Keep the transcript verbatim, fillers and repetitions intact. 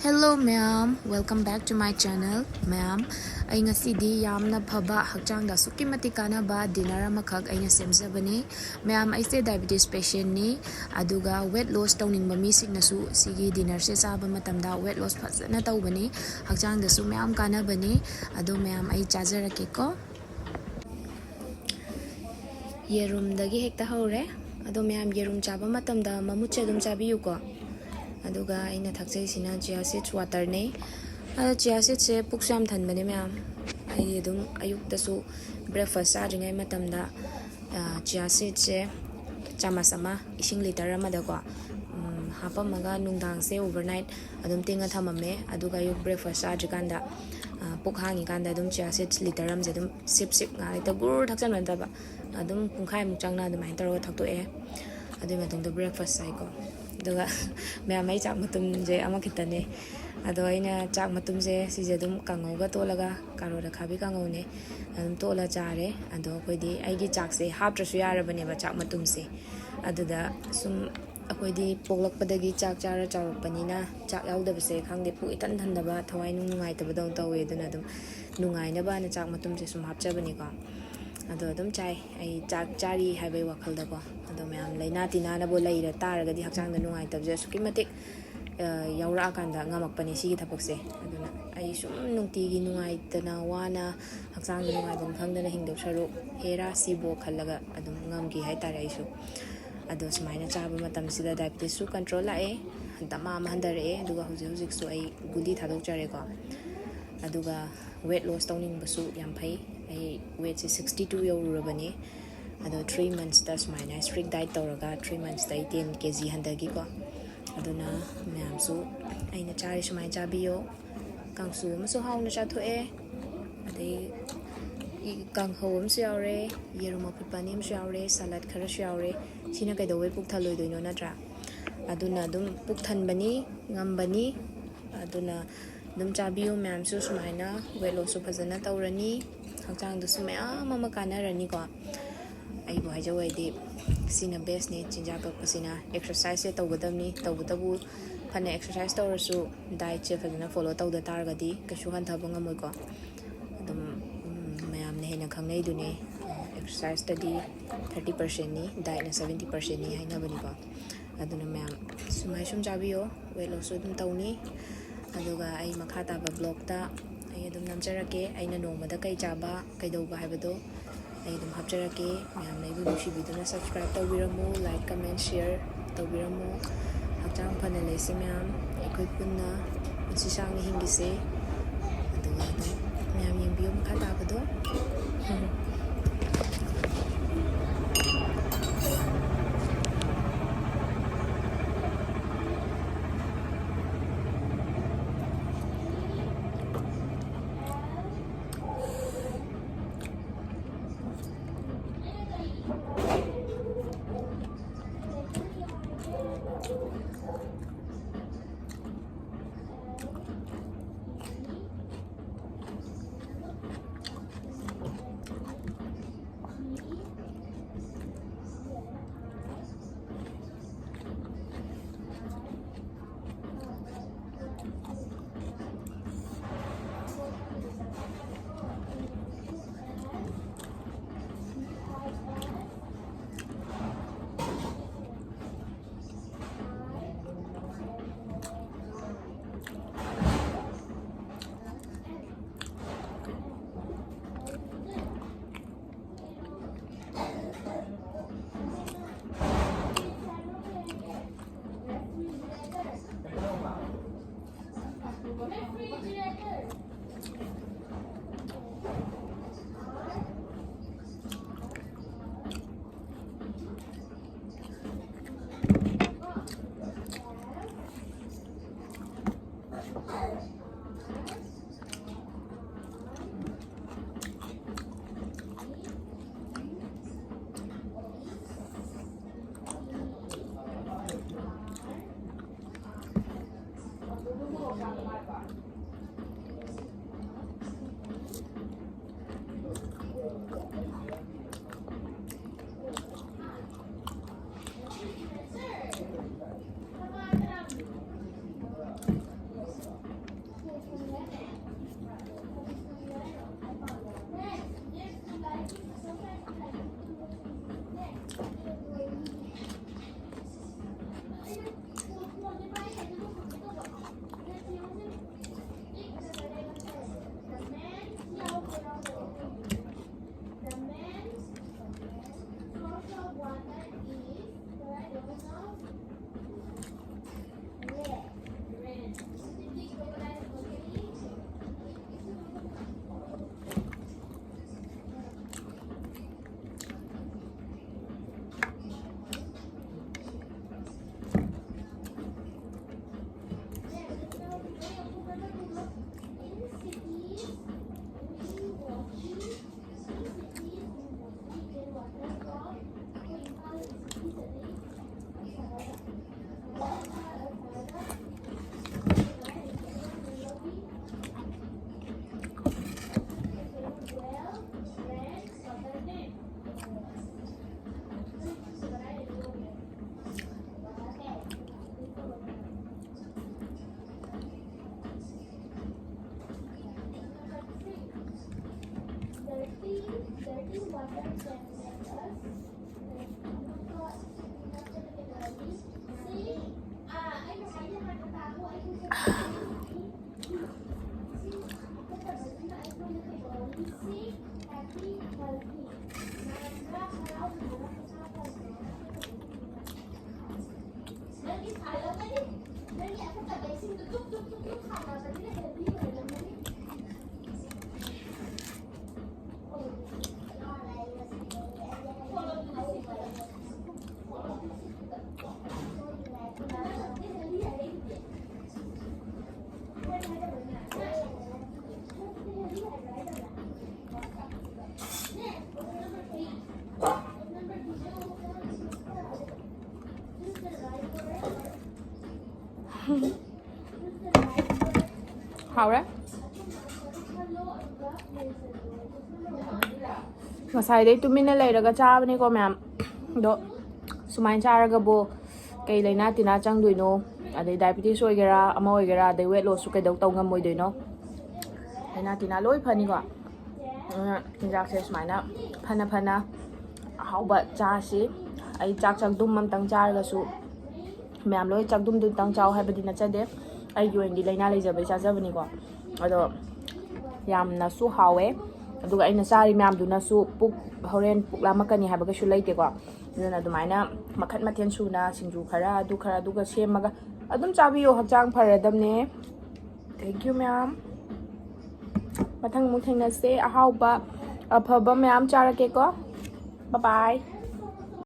Hello ꯃꯌꯥꯝ, welcome back to my channel. ꯃꯌꯥꯝ, ꯑꯩ ꯉꯁꯤꯗꯤ ꯌꯥꯝꯅ ꯐꯕ, ꯍꯛꯆꯥꯡꯗ ꯑꯁꯨꯛꯀꯤ ꯃꯇꯤꯛ ꯀꯥꯟꯅꯕ dinner ꯑꯃꯈꯛ ꯑꯩꯅ ꯁꯦꯝꯖꯕꯅꯤ꯫ ꯃꯌꯥꯝ, ꯑꯩꯁꯦ diabetes patientꯅꯤ, ꯑꯗꯨꯒ weight loss ꯇꯧꯅꯤꯡꯕ ꯃꯤꯁꯤꯡꯅꯁꯨ ꯁꯤꯒꯤ dinnerꯁꯦ ꯆꯥꯕ ꯃꯇꯝꯗ weight loss ꯐꯖꯅ ꯇꯧꯕꯅꯤ, ꯍꯛꯆꯥꯡꯗꯁꯨ ꯃꯌꯥꯝ ꯀꯥꯟꯅꯕꯅꯤ꯫ ꯑꯗꯣ ꯃꯌꯥꯝ, ꯑꯩ ꯆꯥꯖꯔꯛꯀꯦꯀꯣ꯫ ꯌꯦꯔꯨꯝꯗꯒꯤ ꯍꯦꯛꯇ ꯍꯧꯔꯦ꯫ ꯑꯗꯣ ꯃꯌꯥꯝ, ꯌꯦꯔꯨꯝ ꯆꯥꯕ ꯃꯇꯝꯗ ꯃꯃꯨꯠꯁꯦ ꯑꯗꯨꯝ ꯆꯥꯕꯤꯌꯨꯀꯣ꯫ ꯑꯗꯨꯒ ꯑꯩꯅ ꯊꯛꯆꯩꯁꯤꯅ chia seeds waterꯅꯦ꯫ ꯑꯗꯣ chia seedsꯁꯦ ꯄꯨꯛꯁꯨ ꯌꯥꯝ ꯊꯟꯕꯅꯦ ꯃꯌꯥꯝ꯫ ꯑꯩ ꯑꯗꯨꯝ ꯑꯌꯨꯛꯇꯁꯨ breakfast ꯆꯥꯗ꯭ꯔꯤꯉꯩ ꯃꯇꯝꯗ, ꯑ, chia seedsꯁꯦ ꯆꯥꯃꯁ ꯑꯃ ꯏꯁꯤꯡ litre ꯑꯃꯗꯀꯣ, ꯎꯝ, ꯍꯥꯞꯄꯝꯃꯒ ꯅꯨꯡꯗꯥꯡꯁꯦ overnight ꯑꯗꯨꯝ ꯇꯤꯡꯉ ꯊꯝꯃꯝꯃꯦ꯫ ꯑꯗꯨꯒ ꯑꯌꯨꯛ breakfast ꯆꯥꯗ꯭ꯔꯤꯀꯥꯟꯗ, ꯑ, ꯄꯨꯛ ꯍꯥꯡꯉꯤꯀꯥꯟꯗ ꯑꯗꯨꯝ chia seeds litre ꯑꯃꯁꯦ ꯑꯗꯨꯝ sip sip ꯉꯥꯏꯍꯥꯛ ꯂꯩꯇ ꯒꯨꯔ ꯊꯛꯆꯟꯕ ꯅꯠꯇꯕ, ꯑꯗꯨꯝ ꯄꯨꯡꯈꯥꯏꯃꯨꯛ ꯆꯪꯅ ꯑꯗꯨꯃꯥꯏꯅ ꯇꯧꯔꯒ ꯊꯛꯇꯣꯛꯑꯦ꯫ ꯑꯗꯨꯒꯤ ꯃꯇꯨꯡꯗ breakfast ꯆꯥꯏꯀꯣ꯫ ꯑꯗꯨꯒ ꯃꯌꯥꯝ, ꯑꯩ ꯆꯥꯛ ꯃꯇꯨꯝꯁꯦ ꯑꯃꯈꯛꯇꯅꯦ꯫ ꯑꯗꯣ ꯑꯩꯅ ꯆꯥꯛ ꯃꯇꯨꯝꯁꯦ ꯁꯤꯁꯦ ꯑꯗꯨꯝ ꯀꯥꯡꯉꯧꯒ ꯇꯣꯠꯂꯒ, ꯀꯥꯔꯣꯠ ꯑꯈꯥꯕꯤ ꯀꯥꯡꯉꯧꯅꯦ, ꯑꯗꯨꯝ ꯇꯣꯠꯂ ꯆꯥꯔꯦ꯫ ꯑꯗꯣ ꯑꯩꯈꯣꯏꯗꯤ, ꯑꯩꯒꯤ ꯆꯥꯛꯁꯦ ꯍꯥꯞꯇ꯭ꯔꯁꯨ ꯌꯥꯔꯕꯅꯦꯕ, ꯆꯥꯛ ꯃꯇꯨꯝꯁꯦ꯫ ꯑꯗꯨꯗ ꯁꯨꯝ ꯑꯩꯈꯣꯏꯗꯤ ꯄꯣꯛꯂꯛꯄꯗꯒꯤ ꯆꯥꯛ ꯆꯥꯔ ꯆꯥꯎꯔꯛꯄꯅꯤꯅ, ꯆꯥꯛ ꯌꯥꯎꯗꯕꯁꯦ ꯈꯪꯗꯦ, ꯄꯨꯛ ꯏꯊꯟ ꯊꯟꯗꯕ, ꯊꯋꯥꯏ ꯅꯨꯡ ꯅꯨꯡꯉꯥꯏꯇꯕꯗꯧꯅ ꯇꯧꯋꯦ꯫ ꯑꯗꯨꯅ ꯑꯗꯨꯝ ꯅꯨꯡꯉꯥꯏꯅꯕꯅ ꯆꯥꯛ ꯃꯇꯨꯝꯁꯦ ꯁꯨꯝ ꯍꯥꯞꯆꯕꯅꯤꯀꯣ꯫ ꯑꯗꯣ ꯑꯗꯨꯝ ꯆꯥꯏ, ꯑꯩ ꯆꯥꯛ ꯆꯥꯔꯤ ꯍꯥꯏꯕꯒꯤ ꯋꯥꯈꯜꯗꯀꯣ꯫ ꯑꯗꯣ ꯃꯌꯥꯝ, ꯂꯥꯏꯅꯥ ꯇꯤꯟꯅꯥꯅꯕꯨ ꯂꯩꯔ ꯇꯥꯔꯒꯗꯤ ꯍꯛꯆꯥꯡꯗ ꯅꯨꯡꯉꯥꯏꯇꯕꯁꯦ ꯑꯁꯨꯛꯀꯤ ꯃꯇꯤꯛ, ꯑ, ꯌꯥꯎꯔꯛꯑꯀꯥꯟꯗ ꯉꯝꯃꯛꯄꯅꯦ ꯁꯤꯒꯤ ꯊꯕꯛꯁꯦ꯫ ꯑꯗꯨꯅ ꯑꯩ ꯁꯨꯝ ꯅꯨꯡꯇꯤꯒꯤ ꯅꯨꯡꯉꯥꯏꯇꯅ, ꯋꯥꯅ, ꯍꯛꯆꯥꯡꯗ ꯅꯨꯡꯉꯥꯏꯐꯝ ꯈꯪꯗꯅ ꯍꯤꯡꯗꯧ ꯁꯔꯨꯛ, ꯍꯦꯔꯥ ꯁꯤꯕꯣ ꯈꯜꯂꯒ ꯑꯗꯨꯝ ꯉꯝꯈꯤ ꯍꯥꯏꯇꯥꯔꯦ ꯑꯩꯁꯨ꯫ ꯑꯗꯣ ꯁꯨꯃꯥꯏꯅ ꯆꯥꯕ ꯃꯇꯝꯁꯤꯗ diabetesꯁꯨ control ꯂꯥꯛꯑꯦ, ꯗꯃꯥ ꯑꯃ ꯍꯟꯊꯔꯛꯑꯦ꯫ ꯑꯗꯨꯒ ꯍꯧꯖꯤꯛ ꯍꯧꯖꯤꯛꯁꯨ ꯑꯩ ꯒꯨꯂꯤ ꯊꯥꯗꯣꯛꯆꯔꯦꯀꯣ꯫ ꯑꯗꯨꯒ weight loss ꯇꯧꯅꯤꯡꯕꯁꯨ ꯌꯥꯝ ꯐꯩ꯫ ꯑꯩ weightꯁꯦ sixty two ꯌꯧꯔꯨꯔꯕꯅꯤ꯫ ꯑꯗꯣ three monthsꯇ ꯁꯨꯃꯥꯏꯅ strict diet ꯇꯧꯔꯒ three monthsꯇ ꯑꯩ ten kg ꯍꯟꯊꯈꯤꯀꯣ꯫ ꯑꯗꯨꯅ ꯃꯌꯥꯝꯁꯨ ꯑꯩꯅ ꯆꯥꯔꯤ ꯁꯨꯃꯥꯏꯅ ꯆꯥꯕꯤꯌꯣ꯫ ꯀꯥꯡꯁꯨ ꯑꯃꯁꯨ ꯍꯥꯎꯅ ꯆꯥꯊꯣꯛꯑꯦ꯫ ꯑꯗꯩ ꯏ-, ꯀꯥꯡꯍꯧ ꯑꯃꯁꯨ ꯌꯥꯎꯔꯦ, ꯌꯦꯔꯨꯝ ꯑꯐꯨꯠꯄ ꯑꯅꯤ ꯑꯃꯁꯨ ꯌꯥꯎꯔꯦ, salad ꯈꯔꯁꯨ ꯌꯥꯎꯔꯦ꯫ ꯁꯤꯅ ꯀꯩꯗꯧꯕꯩ ꯄꯨꯛ ꯊꯜꯂꯣꯏꯗꯣꯏꯅꯣ, ꯅꯠꯇ꯭ꯔꯥ? ꯑꯗꯨꯅ ꯑꯗꯨꯝ ꯄꯨꯛ ꯊꯟꯕꯅꯤ, ꯉꯝꯕꯅꯤ꯫ ꯑꯗꯨꯅ ꯑꯗꯨꯝ ꯆꯥꯕꯤꯌꯨ ꯃꯌꯥꯝꯁꯨ, ꯁꯨꯃꯥꯏꯅ weight lossꯁꯨ ꯐꯖꯅ ꯇꯧꯔꯅꯤ, ꯍꯛꯆꯥꯡꯗꯁꯨ ꯃꯌꯥꯝ ꯑꯃ ꯀꯥꯟꯅꯔꯅꯤꯀꯣ꯫ ꯑꯩꯕꯨ ꯍꯥꯏꯖꯧ ꯍꯥꯏꯗꯤ, ꯁꯤꯅ bestꯅꯤ, ꯆꯤꯟꯖꯥꯛ ꯀꯛꯄꯁꯤꯅ꯫ Exerciseꯁꯦ ꯇꯧꯒꯗꯕꯅꯤ, ꯇꯧꯕꯇꯕꯨ ꯐꯅ ꯑꯦꯛꯁꯔꯁꯥꯏꯁ ꯇꯧꯔꯁꯨ, ꯗꯥꯏꯠꯁꯦ ꯐꯖꯅ ꯐꯣꯂꯣ ꯇꯧꯗ ꯇꯥꯔꯒꯗꯤ ꯀꯩꯁꯨ ꯍꯟꯊꯕ ꯉꯝꯃꯣꯏꯀꯣ꯫ ꯑꯗꯨꯝ, ꯎꯝ, ꯃꯌꯥꯝꯅ ꯍꯦꯟꯅ ꯈꯪꯅꯩꯗꯨꯅꯤ, ꯑꯦꯛꯁꯔꯁꯥꯏꯁꯇꯗꯤ ꯊꯥꯔꯇꯤ ꯄꯥꯔꯁꯦꯟꯅꯤ, ꯗꯥꯏꯠꯅ ꯁꯕꯦꯟꯇꯤ ꯄꯥꯔꯁꯦꯟꯅꯤ ꯍꯥꯏꯅꯕꯅꯤꯀꯣ꯫ ꯑꯗꯨꯅ ꯃꯌꯥꯝ ꯁꯨꯃꯥꯏ ꯁꯨꯝ ꯆꯥꯕꯤꯌꯣ, ꯋꯦꯠ ꯂꯣꯁꯁꯨ ꯑꯗꯨꯝ ꯇꯧꯅꯤ꯫ ꯑꯗꯨꯒ ꯑꯩ ꯃꯈꯥ ꯇꯥꯕ ꯕ꯭ꯂꯣꯛꯇ ꯑꯩ ꯑꯗꯨꯝ ꯅꯝꯖꯔꯛꯀꯦ, ꯑꯩꯅ ꯅꯣꯡꯃꯗ ꯀꯩ ꯆꯥꯕ, ꯀꯩꯗꯧꯕ ꯍꯥꯏꯕꯗꯣ ꯑꯩ ꯑꯗꯨꯝ ꯍꯥꯞꯆꯔꯛꯀꯦ꯫ ꯃꯌꯥꯝꯅ ꯑꯩꯕꯨ ꯅꯨꯡꯁꯤꯕꯤꯗꯨꯅ subscribe ꯇꯧꯕꯤꯔꯝꯃꯨ, like, comment, share ꯇꯧꯕꯤꯔꯝꯃꯨ꯫ ꯍꯛꯆꯥꯡ ꯐꯅ ꯂꯩꯁꯤ ꯃꯌꯥꯝ, ꯑꯩꯈꯣꯏ ꯄꯨꯟꯅ ꯄꯨꯟꯁꯤ ꯁꯥꯡꯅ ꯍꯤꯡꯈꯤꯁꯦ꯫ ꯑꯗꯨꯒ ꯑꯗꯨꯝ ꯃꯌꯥꯝ ꯌꯦꯡꯕꯤꯌꯨ ꯃꯈꯥ ꯇꯥꯕꯗꯣ꯫ ꯍꯥꯎꯔꯦ꯫ ꯉꯁꯥꯏꯗꯩ ꯇꯨꯃꯤꯟꯅ ꯂꯩꯔꯒ ꯆꯥꯕꯅꯤꯀꯣ ꯃꯌꯥꯝ꯫ ꯑꯗꯣ ꯁꯨꯃꯥꯏꯅ ꯆꯥꯔꯒꯕꯨ ꯀꯩ ꯂꯥꯏꯅꯥ ꯇꯤꯟꯅꯥ ꯆꯪꯗꯣꯏꯅꯣ? ꯑꯗꯩ ꯗꯥꯏꯕꯤꯇꯤꯁ ꯑꯣꯏꯒꯦꯔꯥ, ꯑꯃ ꯑꯣꯏꯒꯦꯔꯥ, ꯑꯗꯩ ꯋꯦꯠ ꯂꯣꯁꯁꯨ ꯀꯩꯗꯧ ꯇꯧ ꯉꯝꯃꯣꯏꯗꯣꯏꯅꯣ? ꯂꯥꯏꯅꯥ ꯇꯤꯟꯅꯥ ꯂꯣꯏ ꯐꯅꯤꯀꯣ꯫ ꯑꯗꯨꯅ ꯆꯤꯟꯖꯥꯛꯁꯦ ꯁꯨꯃꯥꯏꯅ ꯐꯅ ꯐꯅ ꯑꯍꯥꯎꯕ ꯆꯥꯁꯤ꯫ ꯑꯩ ꯆꯥꯛ ꯆꯥꯛꯗꯨꯝ ꯑꯝꯇꯪ ꯆꯥꯔꯒꯁꯨ ꯃꯌꯥꯝ ꯂꯣꯏ ꯆꯥꯛꯗꯨꯝꯗꯨꯇꯪ ꯆꯥꯎ ꯍꯥꯏꯕꯗꯤ ꯅꯠꯆꯗꯦ꯫ ꯑꯩꯒꯤ ꯑꯣꯏꯅꯗꯤ ꯂꯥꯏꯅꯥ ꯂꯩꯖꯕꯩ ꯆꯥꯖꯕꯅꯤꯀꯣ꯫ ꯑꯗꯣ ꯌꯥꯝꯅꯁꯨ ꯍꯥꯎꯋꯦ꯫ ꯑꯗꯨꯒ ꯑꯩꯅ ꯆꯥꯔꯤ ꯃꯌꯥꯝꯗꯨꯅꯁꯨ ꯄꯨꯛ, ꯍꯣꯔꯦꯟ ꯄꯨꯛ ꯂꯥꯝꯃꯛꯀꯅꯤ ꯍꯥꯏꯕ ꯀꯩꯁꯨ ꯂꯩꯇꯦꯀꯣ꯫ ꯑꯗꯨꯅ ꯑꯗꯨꯃꯥꯏꯅ ꯃꯈꯟ ꯃꯊꯦꯜ ꯁꯨꯅ ꯁꯤꯡꯖꯨ ꯈꯔ, ꯑꯗꯨ ꯈꯔ, ꯑꯗꯨꯒ ꯁꯦꯝꯃꯒ ꯑꯗꯨꯝ ꯆꯥꯕꯤꯌꯣ, ꯍꯛꯆꯥꯡ ꯐꯔꯗꯕꯅꯦ꯫ Thank you ꯃꯌꯥꯝ꯫ ꯃꯊꯪ ꯑꯃꯨꯛ ꯊꯦꯡꯅꯁꯦ꯫ ꯑꯍꯥꯎꯕ ꯑꯐꯕ ꯃꯌꯥꯝ ꯆꯥꯔꯛꯀꯦꯀꯣ꯫ Bye bye꯫